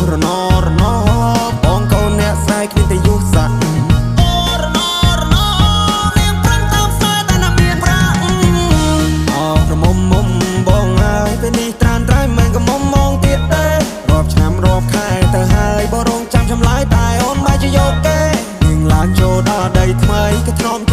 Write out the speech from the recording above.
រណរណបងកូនអ្នកស្រែគ្មានតែយុស័កអូរណរណនាងប្រឹងតាមខ្សែតែណាមានប្រាក់អោក្រមុំមុំបងហើយពេលនេះត្រានត្រៃមិនក៏មុំមងទៀតទេរាប់ឆ្នាំរាប់ខែទៅហើយបងរងចាំចម្លើយតែអូនបែរជាយកគេនាងឡើងចូលដល់ដីថ្មីក៏ធ្នម